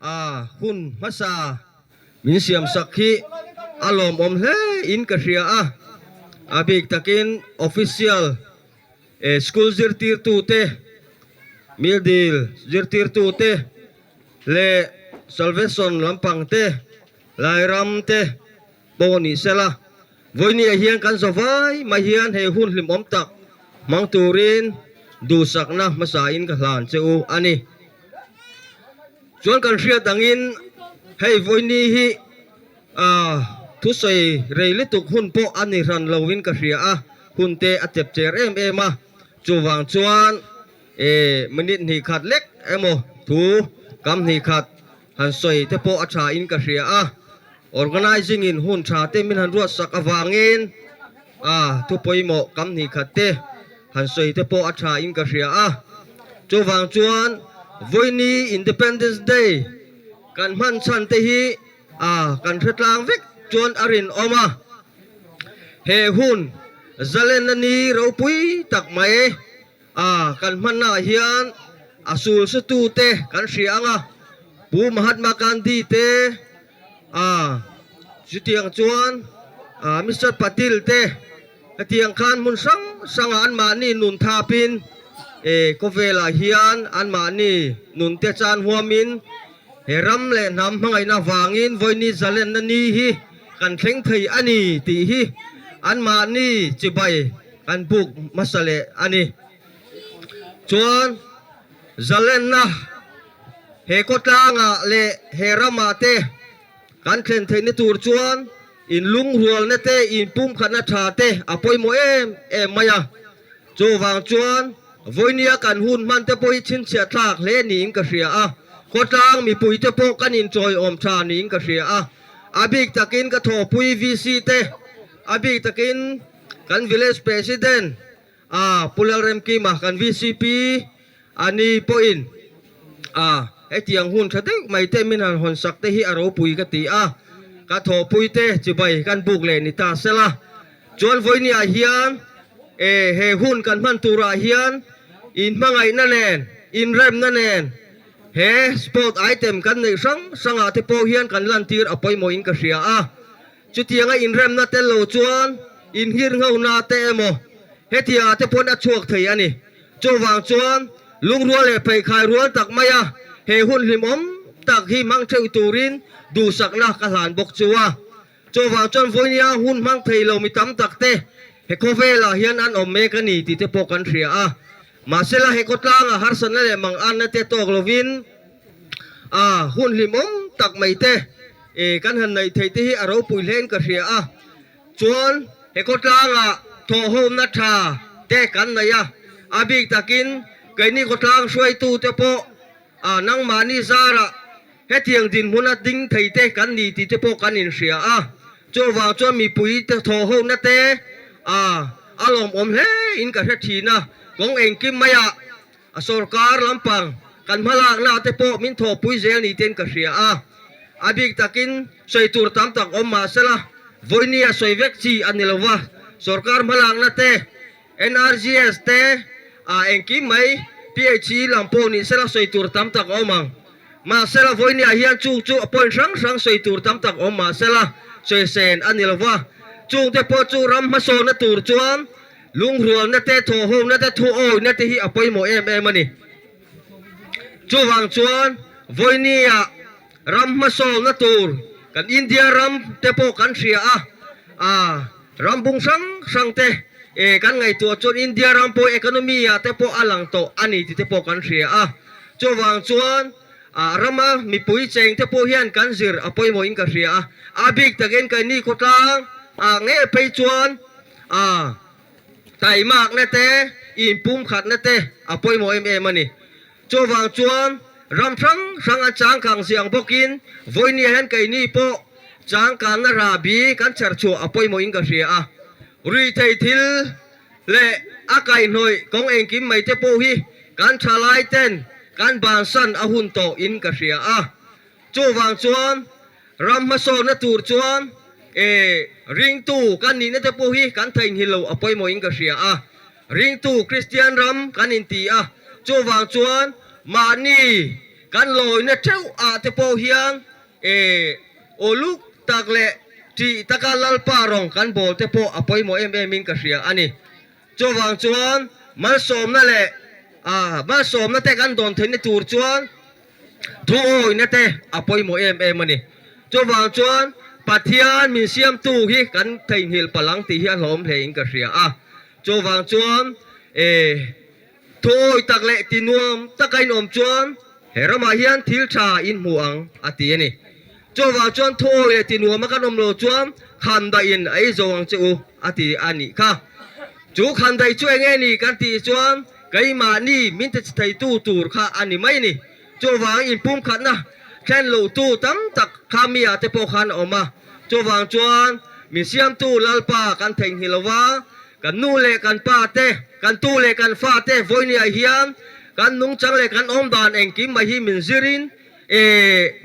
A hun hmasa min siamsak hi a lawmawm hle in ka hria a, a bik takin official school zirtirtute, mildil zirtirtute leh salvation lampang te, Lairam te pawh ni sela. Vawinia hian kan zavai mai hian he hun hlimawm tak hmang turin duhsakna hmasain ka hlan che u a ni. Chuan kan hriat angin hei vawiini hi thusawi rei lutuk hun pawh a ni hran lovin ka hria a, hun te a chep cher em em a, chuvang chuan minute hnih khat lek emaw thu kam hnih khat Han sawi te pawh a tha in ka hria a, organising in hun tha te min han ruat sak avangin a thu pawimawh kam hnih khat te han sawi te pawh a tha in ka hria a. Chuvang chuan vawiini Independence Day kan hman chhan te hi a kan hre tlang vek chuan a rinawm a. He hun zalenna ni ropui tak mai A, kan hmannaah hian a sulsutute kan hria ang a, Pu Mahatma Gandhi te, a, chutiang chuan a, Mister Patil te, hetiang khan hmun hrang hrangah anmahni nun thapin e, khawvelah hian anmahni nunte chan huamin he ram leh hnam hmangaihna vangin vawiini zalenna ni hi kan thleng thei a ni tih hi anmahni chibai Kan buk hmasa leh a ni. Chuan zalenna he khawtlangah leh he ramah te kan thlen theihna tur chuan inlungrualna te, inpumkhatna tha te a pawimawh em em mai a. Chuvang chuan vawinia kan hun hman te pawh hi chhinchhiah thlak hle niin ka hria a. Khawtlang mipui te pawh kan inchawiawm tha niin ka hria a. A bik takin ka thawhpui VC te, a bik takin Kan Village President a Pu Lalremkima kan VCP a ni pawhin a hetiang hun tha deuh mai te min han hawn sak te hi a ropui ka ti a, ka thawhpui te chibai kan buk leh ni ta sela. Chuan vawinia hian e he hun kan hman turah hian inhmangaihna nen, inremna nen he sport item kan neih hrang hrangah te pawh hian kan lantir a pawimawhin ka hria a. Chutianga inremna tel lo chuan inhirnghona te emaw hetiangah te pawn a chhuak thei a ni. Chuvang chuan lungrual leh pheikhai rual tak maia he hun hlimawm tak hi hmang theuh turin duhsakna ka hlan bawk chu a. Chuvang chuan vawinia hun hmang thei lo mi tam tak te he khawvelah hian an awm mek a ni tih te pawh kan hria a. Mahsela he khawtlangah harsatna leh manganna te tawk lovin a hun hlimawm tak mai te E, kan han neih theih te hi a ropui hlein ka hria a, chuan he khawtlangah thawhhawmna tha te kan nei a, a bik takin keini khawtlang hruaitu te pawh a nangmahni zarah hetiang dinhmuna ding thei te kan ni tih te pawh kan inhria a, chuvang chuan mipui te thawhhawmna te a a lawmawm hle in ka hre thin a, kawng engkim maiah A sorkar lampang kan hmalakna te pawh min thawhpui zel ni ten ka hria a, a bik takin sawi tur tam tak awm mah sela, vawinia sawi vek chi a ni lo va, sorkar hmalakna te, NRGS te, ah engkim mai PHE lam pawh ni sela sawi tur tam tak awm ang. Mahsela vawinia hian chung chu a point hrang hrang sawi tur tam tak awm mah sela sawi sen a ni lo va, chungte pawh chu ram hmasawnna tur chuan Lungrualna te, thawhhawmna te, thuawina te hi a pawimawh em em a ni. Chuvang chuan vawinia ram hmasawlna tur kan India ram te pawh kan hria a, a ram bung hrang hrang te e kan ngaihtuah chuan India ram pawh economy ah te pawh a lang tawh a ni tih te pawh kan hria a. Chuvang chuan a rama mipui cheng te pawh hian kan zir a pawimawhin ka hria a, a bik takin keini khawtlang ah ngei phei chuan A, taimakna te, inpumkhatna te a pawimawh em em a ni. Chuvang chuan ram hrang hrang an changkang ziang bawkin vawinia hian keini pawh changkanna rahbi kan chher chhuah a pawimawhin ka hria a. Ruihthei thil leh a kaihhnawih kawng engkim mai te pawh hi kan thalai ten kan bansan a hun tawh in ka hria a. Chuvang chuan ram hmasawnna tur chuan e ringtu kan nihna te pawh hi kan theihnghilh lo a pawimawhin ka hria a. Ringtu Kristian ram kan inti a, chuvang chuan mahni Kan lawina theuh ah te pawh hian e uluk tak leh ṭih taka Lalpa rawng kan bawl te pawh a pawimawh em em in ka hria a ni. Chuvang chuan malsawmna leh malsawmna te kan dawn theihna tur chuan thu awihna te a pawimawh em em a ni. Chuvang chuan Pathian min siamtu hi kan theihnghilh palh ang tih hi a hlawm hle in ka hria a. Chuvang chuan e thu awih tak leh ti nuam taka in awm chuan he ramah hian thil tha in hmu ang a ti a ni. Chuvang chuan thu awih leh ti nuama kan awm lo chuan khandaih in a ei zo ang che u a ti a nih kha. Chu khandaih chu eng nge ni kan tih chuan keimahni min ti theitu tur kha a ni mai a ni. Chuvang inpumkhatna thlen lohtu tam tak kha mi ah te pawh khan a awm a. Chuvang chuan min siamtu Lalpa kan theihnghilh lo va, kan nu leh kan pa te, kan tu leh kan fa te vawinia hian kan nungchang leh kan awmdan engkim mai hi min zirin e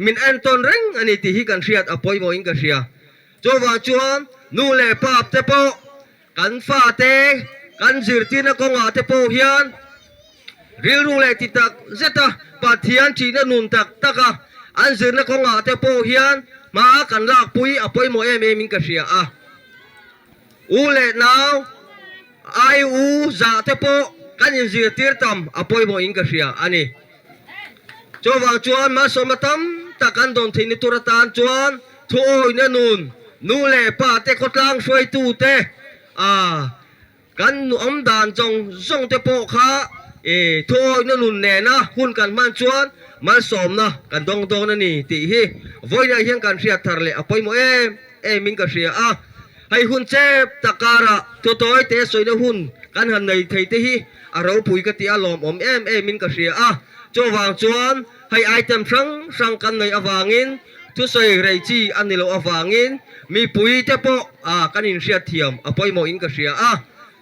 min entawn reng a ni tih hi kan hriat a pawimawhin ka hria. Chuvang chuan nu leh pa te pawh kan fa te kan zirtirna kawngah te pawh hian rilru leh ti tak zeta Pathian thihna nun tak taka an zirna kawngah te pawh hian hma kan lakpui a pawimawh em em in ka hria a. U leh nau, ai u zah te pawh kan inzirtir tam a pawimawh in ka hria a ni. Chuvang chuan malsawmna tam tak kan dawn theih ni tur atan chuan thuawihna nun, nu leh pa te khawtlang hruaitu te a kan awm dan zawng zawng te pawh kha i thuawihna nun nena hun kan hman chuan malsawmna kan dawng dawn a ni tih hi vawiinah hian kan hriat thar leh a pawimawh em em in ka hria a. Hei hun chep tak karah thutawi te sawina hun kan han nei thei te hi a ropui ka tih a lawmawm em em in ka hria a. Chuvang chuan hei item hrang hrang kan neih avangin thusawi rei chi a ni loh avangin mipui te pawh kan inhriat thiam a pawimawh in ka hria a.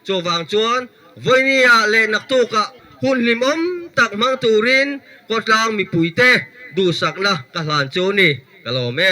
Chuvang chuan vawinia leh naktukah hun hlimawm tak hmang turin khawtlang mipui te duhsakna ka hlan chu ni ka lawm e.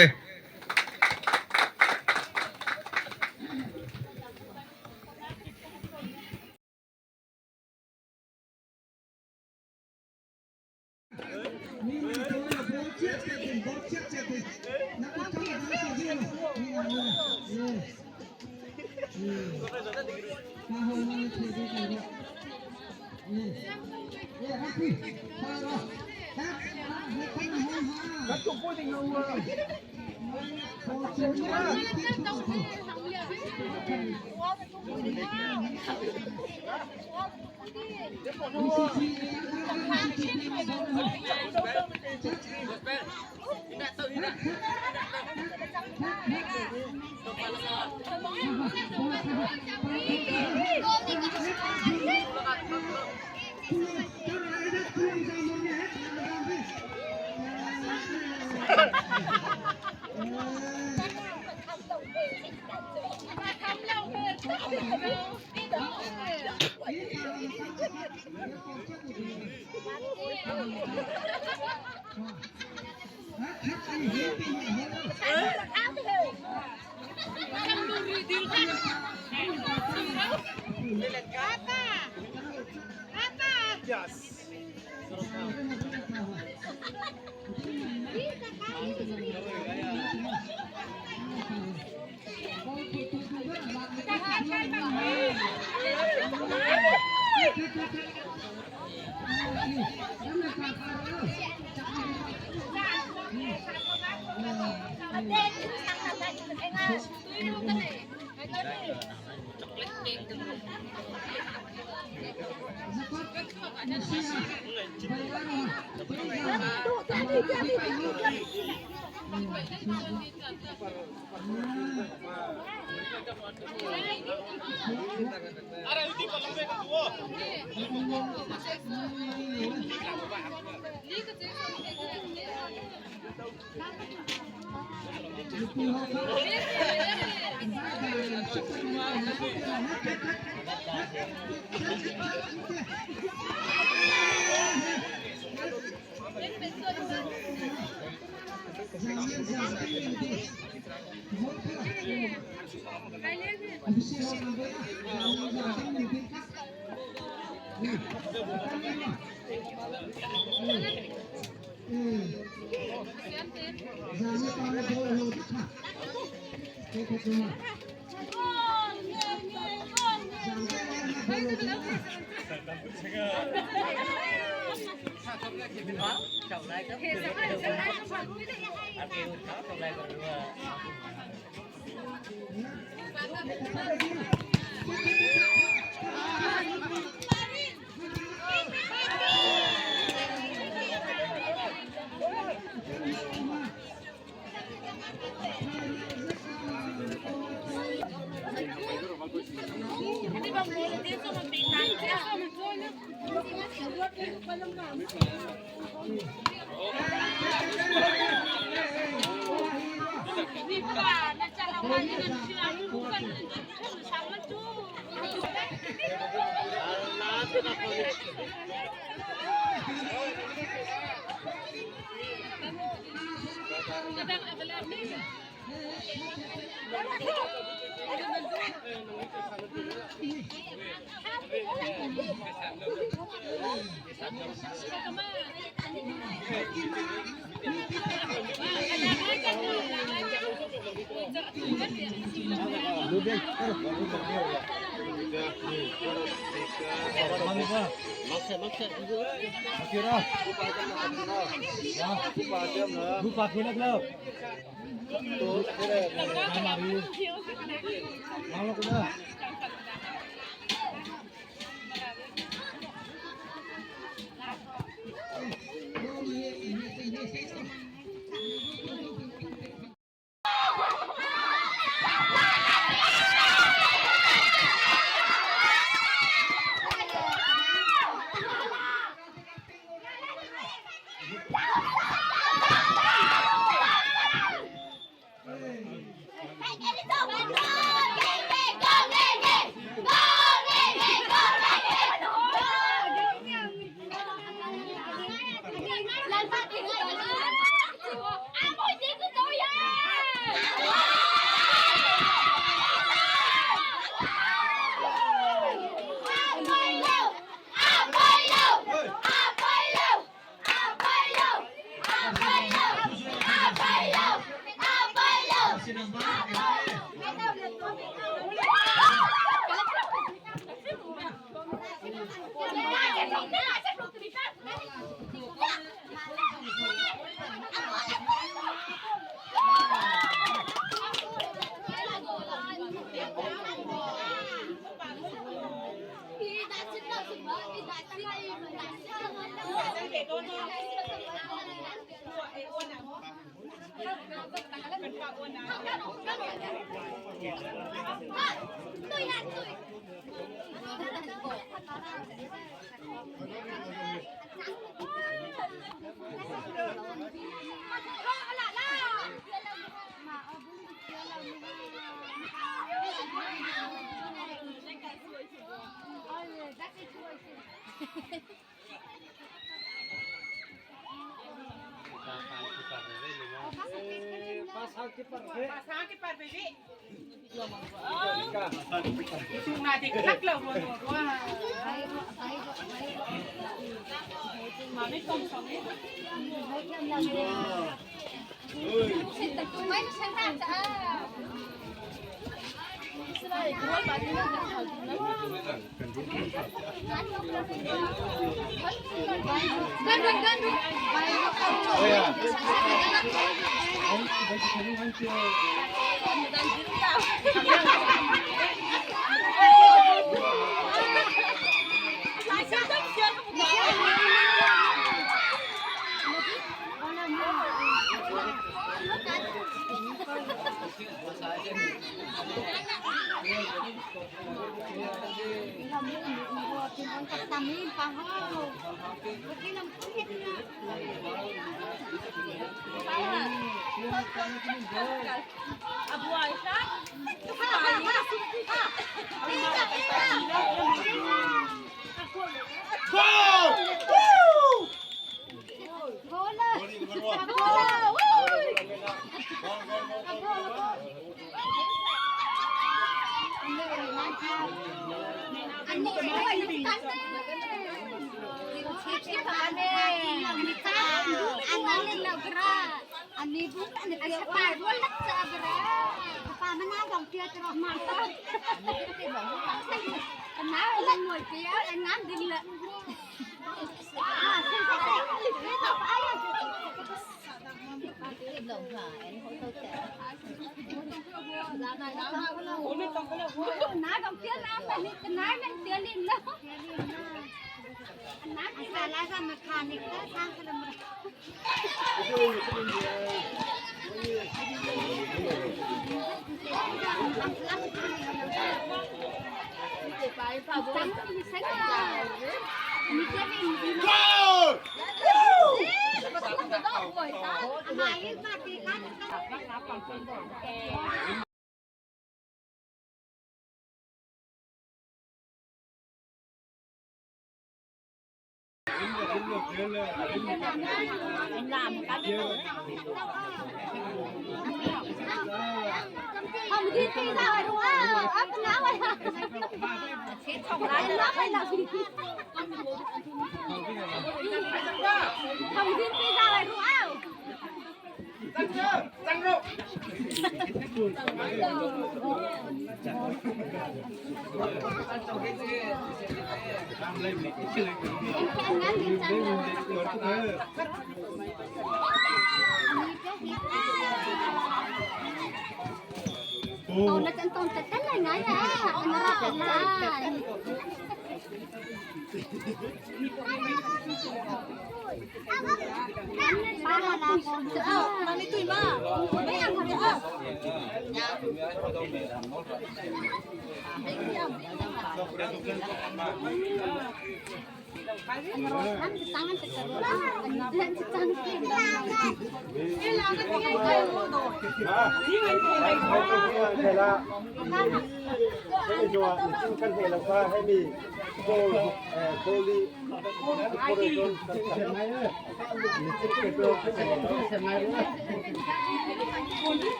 An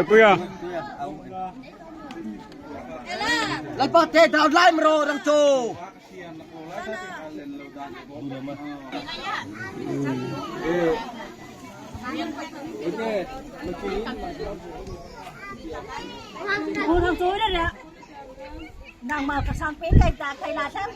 Vậy à? Lại bỏ thế đào lại mà rồi đang trồ. Unang tuloy na. Nang makasampi kay kay lasam.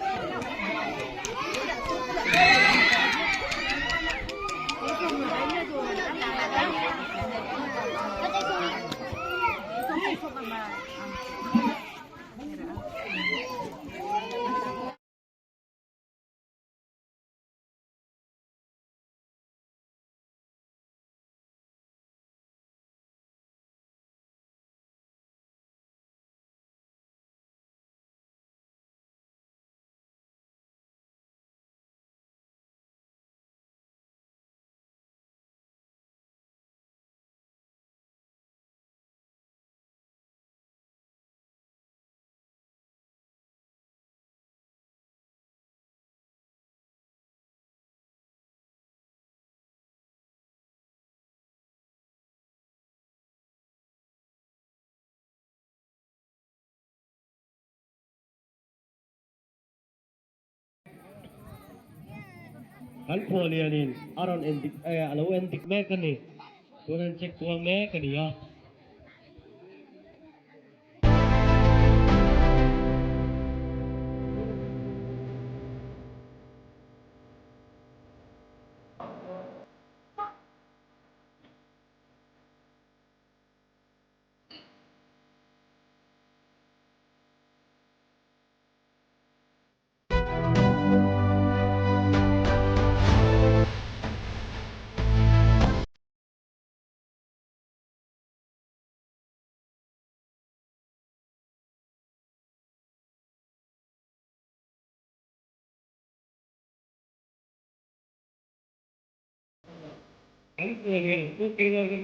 Kan khualianin a rawn en dik eh a lo en dik mek a ni tun an check kual mek a ni a. Kan khualian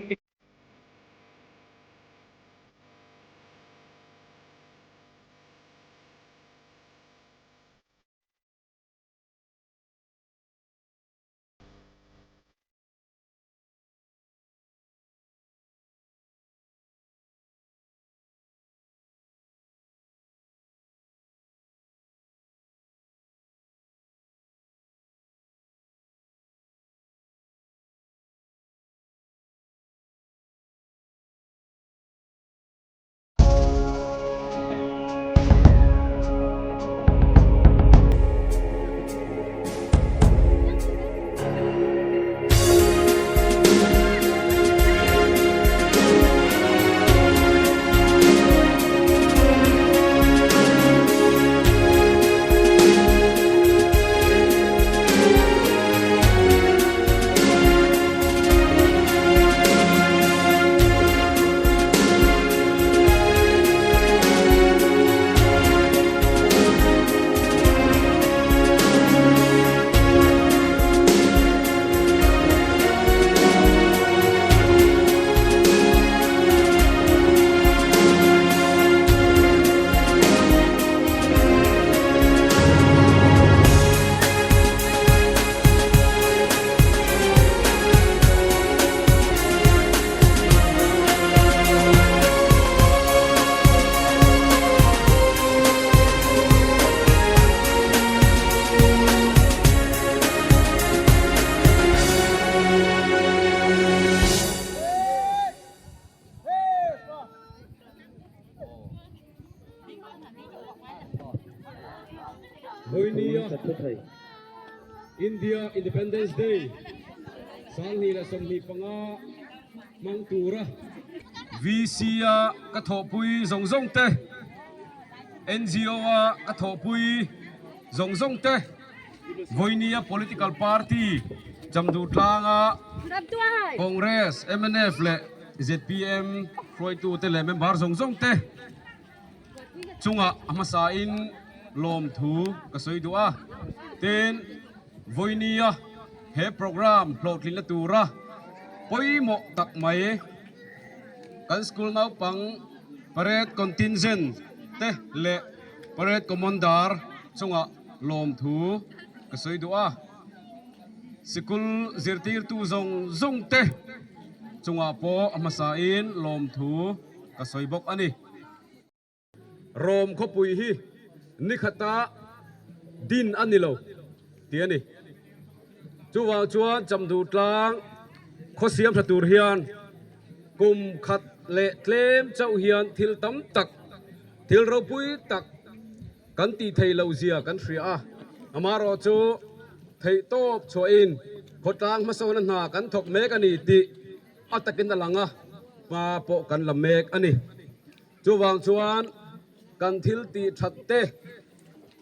Vawinia India Independence Day 2025 hmang tura VC a ka thawhpui zawng zawng te, NGO a ka thawhpui zawng zawng te, Vawinia Political Party Chamduh tlanga Congress, mnf leh zpm hruaitute leh member zawng zawng te chungah a hmasain lawmthu ka sawi duh a. Tin, Vawinia he programme hlawhtlinna tura pawimawh tak mai kan school naupang parade contingent te leh parade commander chungah lawmthu ka sawi duh a. Sikul zirtirtu zawng zawng te chungah pawh a hmasain lawmthu ka sawi bawk a ni. Rom khawpui hi nikhata din a ni lo tih a ni. Chuvang chuan Chamduh tlang khaw siam tha tur hian kum khat leh tlem chauh hian thil tam tak, thil ropui tak kan tih theih loh zia kan hria a. Amaherawh chu theihtawp chhuahin khawtlang hmasawna hna kan thawk mek a ni tih a takin a lang a, hma pawh kan la mek a ni. Chuvang chuan kan thil tih that te,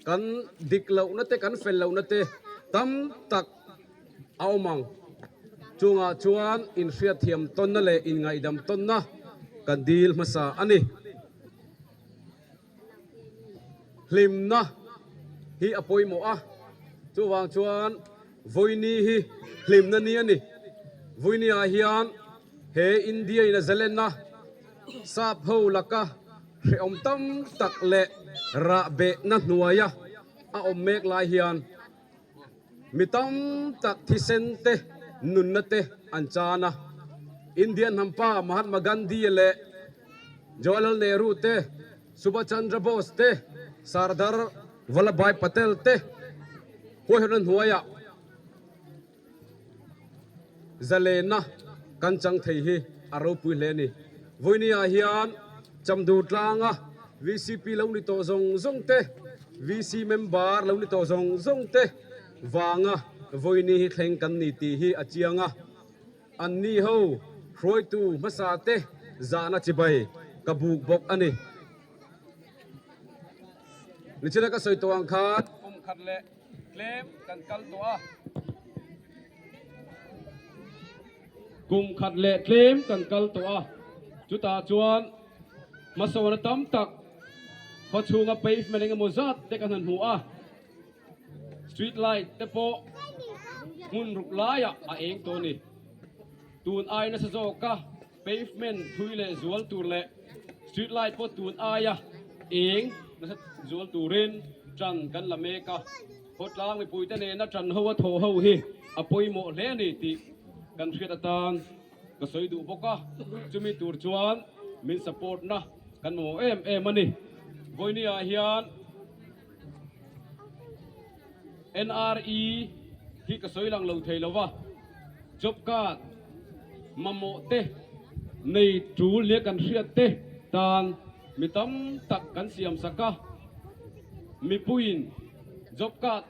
kan dik lohna te, kan fel lohna te tam tak a awm ang. Chungah chuan inhriatthiam tawnna leh inngaihdam tawnna kan dil hmasa a ni. Hlimna hi a pawimawh a, chuvang chuan Vawiini hi hlimna ni a ni. Vawiini-ah hian he India in a zalenna sap ho laka hrehawm tam tak leh rahbehna hnuaia a awm mek lai hian mi tam tak thisen te nunna te an chan a. Indian hnampa Mahatma Gandhi leh Jawaharlal Nehru te, Subhash Chandra Bose te, Sardar Vallabhbhai Patel te huaihawtna hnuaiah zalenna kan chang thei hi a ropui hle a ni. Vawinia hian Chamdur tlanga VCP lo ni tawh zawng zawng te, VC member lo ni tawh zawng zawng te vanga vawiini hi thleng kan ni tih hi a chiang a. Anni ho hruaitu hmasa te zahna chibai ka buk bawk a ni. Nichina ka sawi tawh ang khan. Kum khat leh tlem kan kal tawh a. Kum khat leh tlem kan kal tawh a. Chutah chuan hmasawna tam tak khaw chhunga pavement engemaw zat te kan han hmu a. Street light te pawh hmun ruk laiah a eng tawh a ni. Tun ai nasa zawka pavement thui leh zual tur leh street light pawh tun aia eng nasa zual turin tan kan la mek a. Khawtlang mipuite nena tan ho a thaw ho hi a pawimawh hle a ni tih kan hriat atan ka sawi duh bawk a. Chumi tur chuan min support na kan mamawh em em a ni. Vawinia hian. NRE hi ka sawi lang lo thei lo va, job card mamawh te nei tul nia kan hriat te tan mi tam tak kan siam sak a, mipuiin job card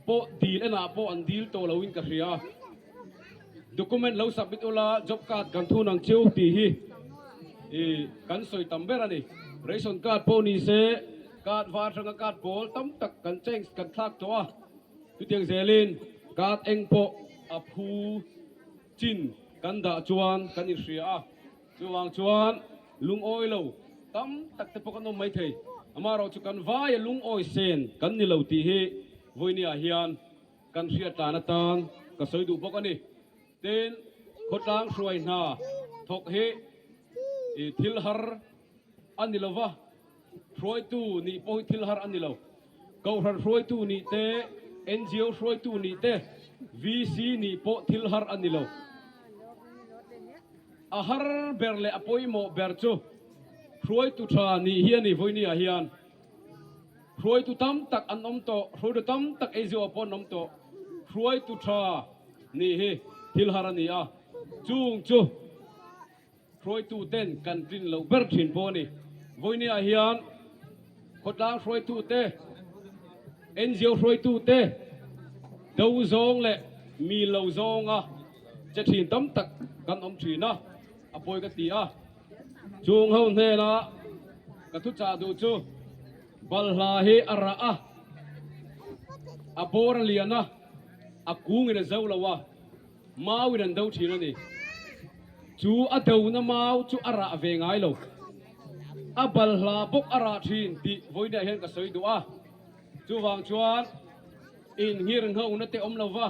pawh dil enah pawh an dil tawh loin ka hria. Document lo submit ula job card kan thun ang chiu tih hi i kan sawi tam ber a ni. Ration card pawh ni se card var hranga card pawl tam tak kan change kan thlak tawh a, chutiang zelin card eng pawh a phu chin kan dah chuan kan inhria a, chuvang chuan lungawi lo tam tak te pawh kan awm maithei. Amaherawhchu kan vaia lungawi sen kan ni lo tih hi vawinia hian Kan hriat tlan atan ka sawi duh bawk a ni. Tin, khawtlang hruai hna thawk hi i thil har a ni lo va, hruaitu nih pawh hi thil har a ni lo. Kohhran hruaitu nih te, NGO hruaitu nih te, VC nih pawh thil har a ni lo. A har ber leh a pawimawh ber chu hruaitu tha nih hi a ni vawinia hian. Hruaitu tam tak an awm tawh, hruaitu tam tak ei zeuh ah pawh an awm tawh. Hruaitu tha nih hi thil har a ni a, chung chu hruaitu ten kan tlin loh ber thin pawh a ni. Vawinia hian khawtlang hruaitu te. NGO hruaitute do zawng leh mi lo zawnga che thin tam tak kan awm thin a, a pawi ka ti a. Chung ho hnena ka thuchah duh chu balhla hi a rah a, a bawr a lian a, a kungin a zo lo a, mauin an do thin a ni. Chu a dona mau chu a rah ve ngai lo. A balhla bawk a rah thin tih vawiinah hian ka sawi duh a. Chuvang chuan inngirnghohna te awm lova,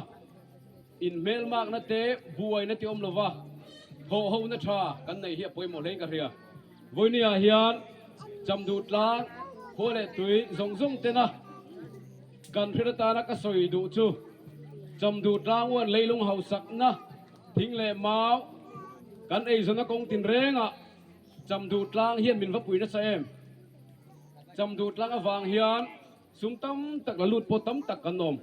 inhmelmakna te buaina te awm lova, thawhhona tha kan neih hi a pawimawh hlein ka hria. Vawinia hian Chamduh tlang, khua leh tui zawng zawng tena kan hriat atana ka sawi duh chu Chamduh tlang uan leilung hausakna thing leh mau kan eizawnna kawng tinrengah Chamduh tlang hian min va pui nasa em? Chamduh tlang avang hian sum tam tak la lut pawh tam tak kan awm.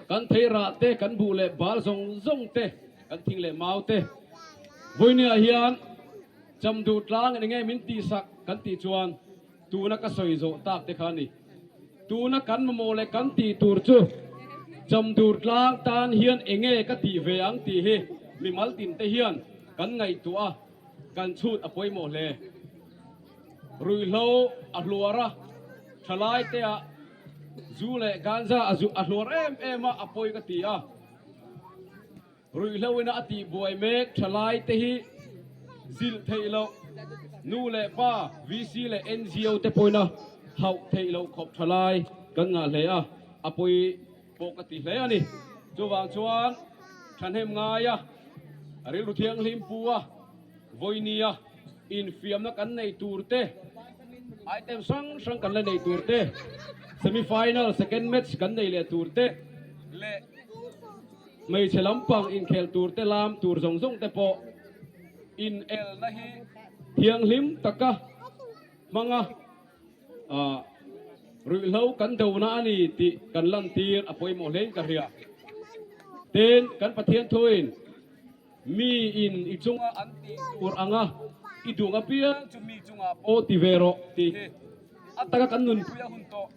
Kan thei rah te, kan buh leh bal zawng zawng te, kan thing leh mau te. Vawinia hian Chamduh tlang eng nge min tihsak kan tih chuan tuna ka sawi zawh tak te kha a ni. Tuna kan mamawh leh kan tih tur chu Chamdur tlang tan hian eng nge ka tih ve ang tih hi mimal tin te hian kan ngaihtuah a. Kan chhut a pawimawh hle. Ruihhlo a hluar a, thalai te ah zu leh ganja a zu a hluar em em a, a pawi ka ti a. Ruihhlo ina a tih buai mek thalai te hi zilh theih loh, nu leh pa, VC leh NGO te pawina hauh theih loh khawp thalai kan ngah hle a, a pawi pawh ka ti hle a ni. Chuvang chuan thahnem ngaia rilru thianghlim pu a, vawinia infiamna kan nei tur te, item hrang hrang kan la nei tur te, semi final second match kan nei leh tur te leh hmeichhe lampang inkhel tur te lam tur zawng zawng te pawh inelna hi thianghlim taka hmanga Ruihhlo kan dona a ni tih kan lantir a pawimawh hlein ka hria. Tin, kan Pathian thuin miin i chunga an tih tur anga i duh apiang chu mi chungah pawh ti ve rawh tih hi a taka kan nunpui a hun tawh.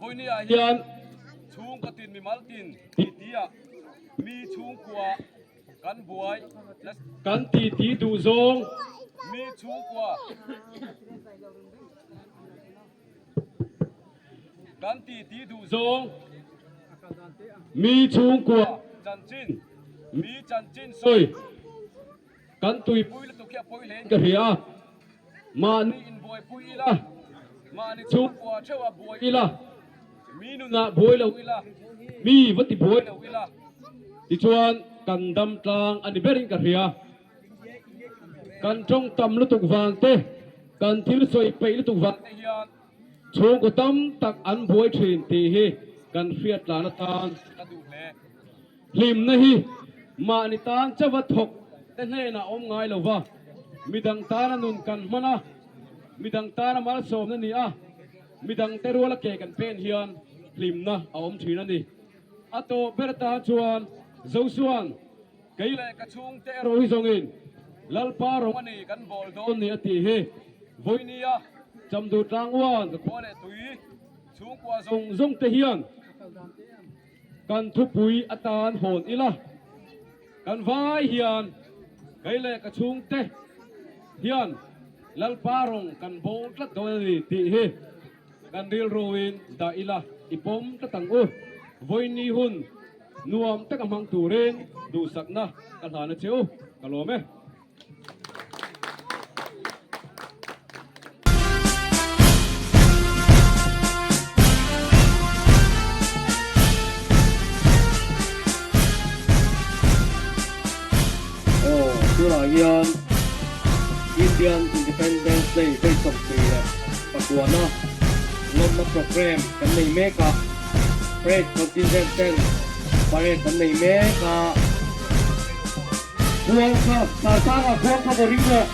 Vawinia hian chhungkaw tin mimal tin tih tihah mi chhungkua Kan buai kan ti ti duh zawng mi chhungkua kan ti ti duh zawng mi chhungkua chanchin mi chanchin sawi kan tuipui lutuk hi a pawi hle in ka hria a mahni inbuaipui ila mahni chhungkua theuh ah buai ila Mi nunah buai lo ila, mi va ti buai lo ila, tichuan kan dam tlang a ni berin ka hria. Kan tawng tam lutuk vang te, kan thil sawi peih lutuk vang te hian chhungkaw tam tak an buai thin tih hi kan hriat tlan atan ka duh hle. Hlimna hi mahni tan chauha thawk te hnenah awm ngai lo va, midang tana nun kan hman a, midang tana malsawmna ni a, Midang te ruala ke kan pen hian hlimna a awm thin a ni. A tawp ber atan chuan Josua'n, Kei leh ka chhungte erawh hi zawngin Lalpa rawng a ni kan bawl dawn ni a tih hi vawinia Chamduh Tlangwan ka khua leh tui chhungkua zawng zawng te hian kan thupui atan hawn ila, kan vai hian kei leh ka chhungte hian Lalpa rawng kan bawl tlat dawn a ni tih hi kan rilruin dah ila i pawm tlat ang u. Vawiini hun nuam taka hmang turin duhsakna ka hlan a che u, ka lawm e. Aw tunah hian Indian Independence Day vei 78na lawmna program kan nei mek a, parade contingent ten parade an nei mek a. Khuang kha Sarsanga khuang kha maw ring rawh.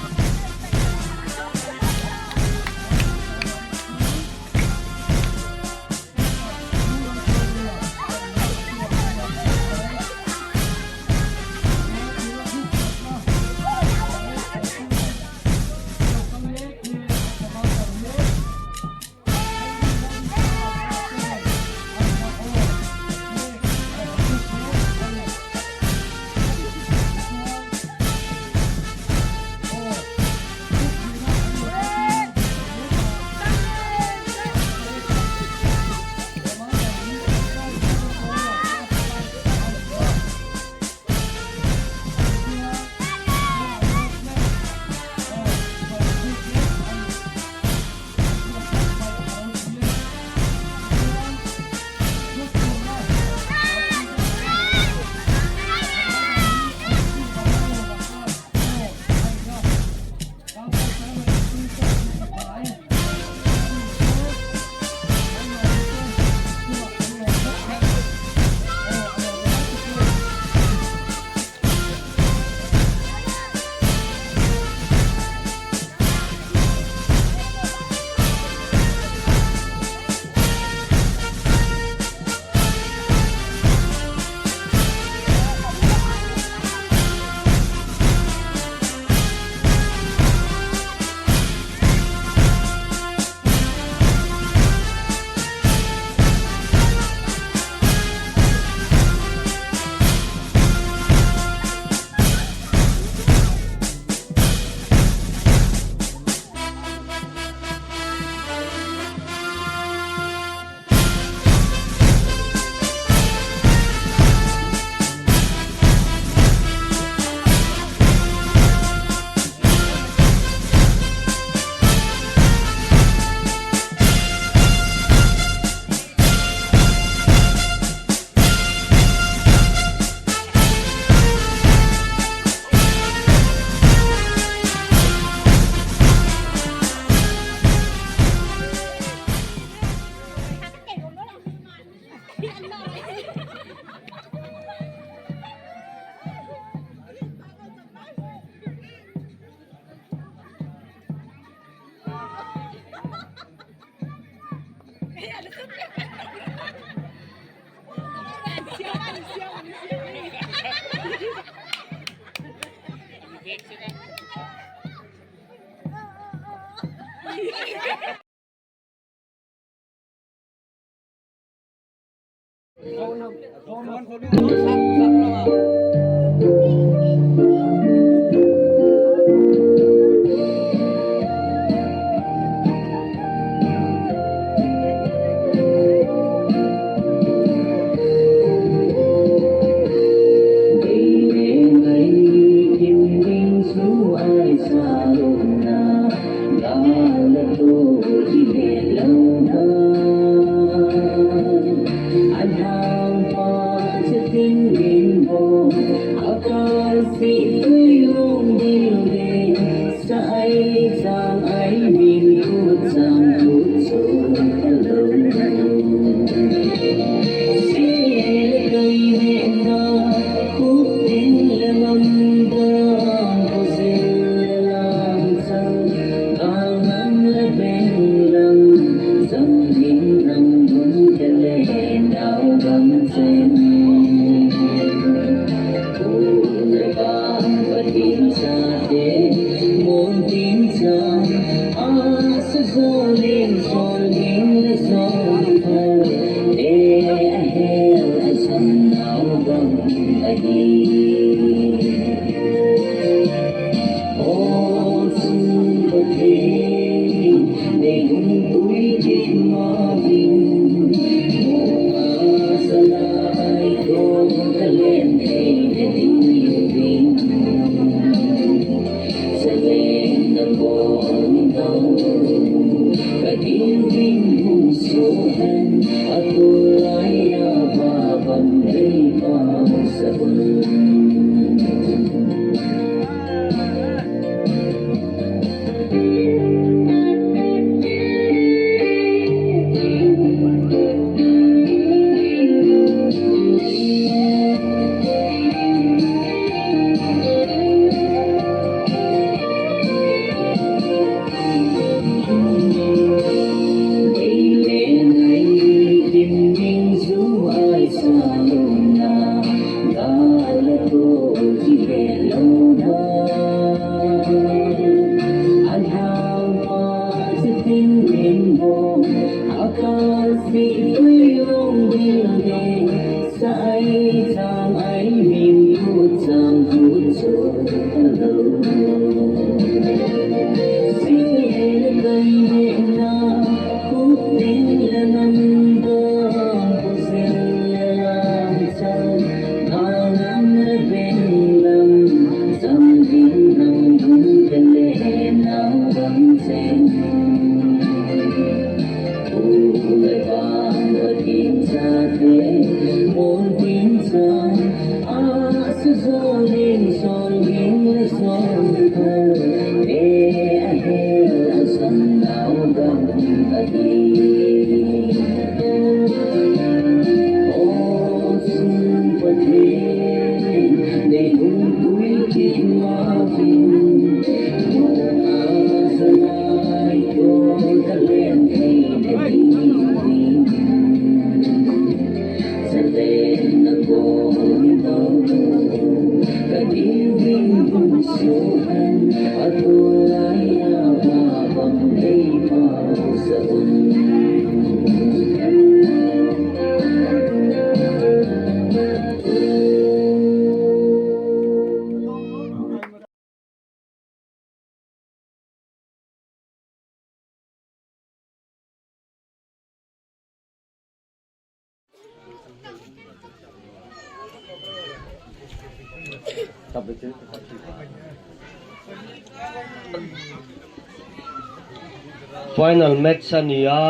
Final match a ni a,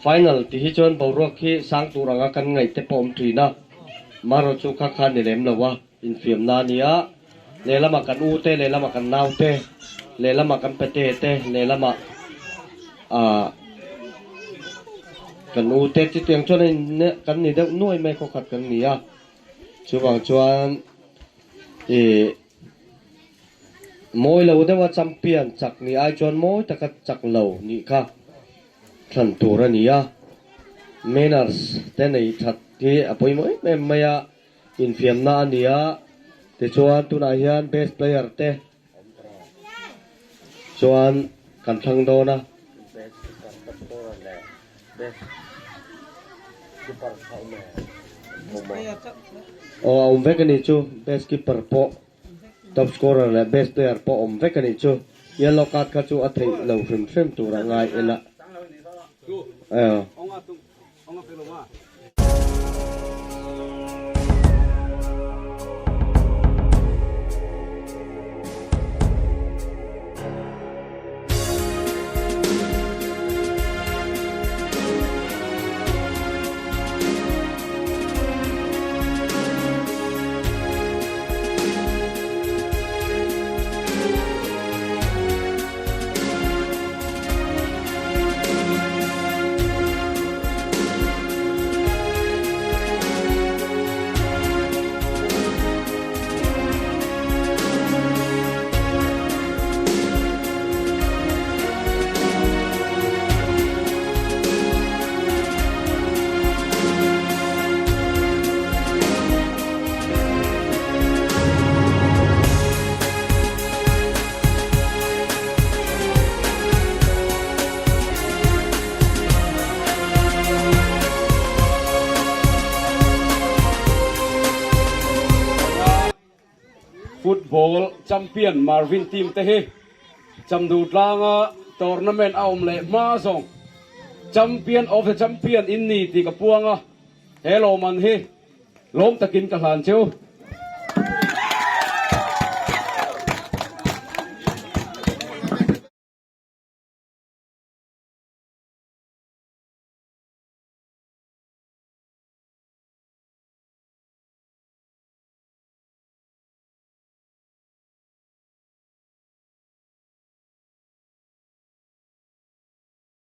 final tih hi chuan boruak hi sang tur anga kan ngaih te pawh a awm thin a, marawh chu kha kha ni lem lo a, infiamna a ni a, lehlamah kan u te, lehlamah kan nau te, lehlamah kan pete te, lehlamah ah kan u te chutiang chuan a in kan ni deuh nuai mai khawkhat kan ni a, chuvang chuan ih mawi lo deuha champion chak nih ai chuan mawi taka chak lo nih kha. thlan tur a ni a, manners te nei that hi a pawimawh em em mai a, infiamna a ni a, tichuan tunah hian best player te chuan kan thlang dawn a. Aw a awm vek a nih chu best keeper pawh. Top scorer leh best player pawh awm vek a nih chu. Yellow card kha chu a theih lo hrim hrim tur a ngai en a. Football champion Marvin team te hi Chamdur tlanga tournament a awm leh hma zawng Champion of the champion in ni tih ka puang a, he lawmman hi lawm takin ka hlan cheu.